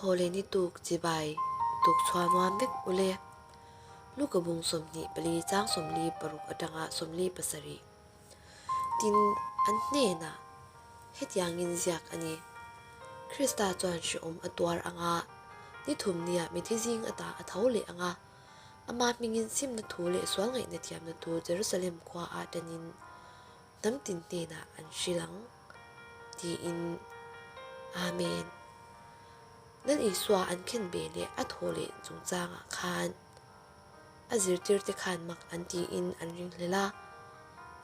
Thawhlehni tuk chibai tuk chhuah nuam vek ule. Luka bung 24 chang 46 atanga 47. Tin, an hnenah hetiangin ziak a ni, Krista chuan hrehawm a tuar ang a, ni thum nia mithi zing ata a tho leh ang a, ama hmingin simna thu leh sual ngaihna thiamna thu Jerusalem khua ah tanin hnam tin hnenah an hrilh ang, tiin. Amen. Lal Isua an khen ve leh a thaw leh chungchangah khan a zirtirte khan mak an tiin an ringhlel a,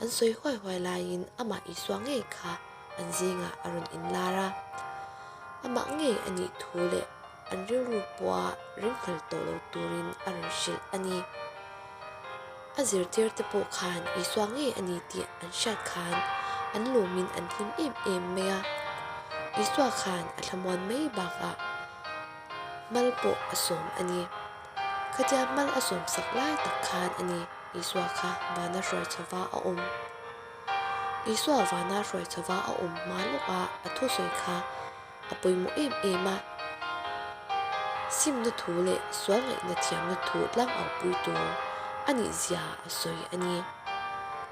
an sawi huai huai laiin amah Isua ngei kha an zingah a rawn inlar a. Amah ngei a nih thu leh an rilru pawha ringhlel tawh lo turin a rawn hrilh a ni. A zirtirte pawh khan Isua ngei a ni tih an hriat khan an lawmin an hlim em em mai a. Isua khan a thlamuan mai bakah mal pawh a sawm a ni. Khatia mal a sawm sak lai tak khan a ni Isua kha vana hruai chhova a awm. Isua vana hruai chhova a awm hma lawkah a thusawi kha a pawimawh em em a. Simna thu leh sual ngaihna thiamna thu tlang au pui tur a nih zia a sawi a ni.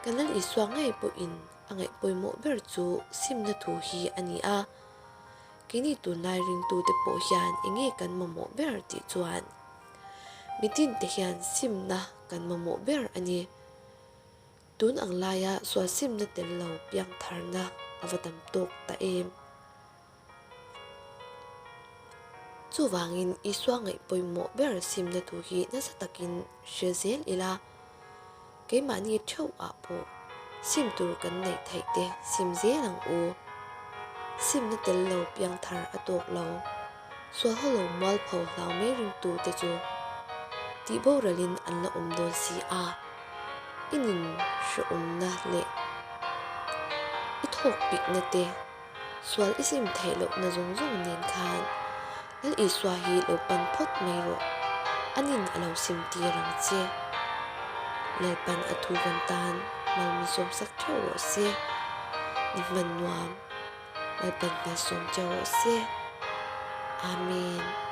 Kan Lal Isua ngei pawhin a ngaih pawimawh ber chu simna thu hi a ni a. Keini tunlai ringtute pawh hian enge kan mamawh ber tih chuan mitinte hian simna kan mamawh ber a ni. Tun ang laia sual simna tel lo piang tharna a va tam tawk ta em? Chuvangin Isua ngaih pawimawh ber simna thu hi nasa takin hre zel ila, keimahni theuh ah pawh sim tur kan neih theih te sim zel ang u. Simna tel lo piang thar a tawk lo. Sual ho lo mualpho hlau mai ringtu te chu tih boralin an la awm dawn si a. I nin hrehawmna leh i thawk pikna te, sual i sim theih lohna zawng zawng nen khan Lal Isua hi lo pan phawt mai rawh, a nin a lo sim tir ang che. Lalpan a thu kan tan mal min sawmsak theuh rawh se, ni hman nuam. Lalpan hmaisawm che rawh se. Amen.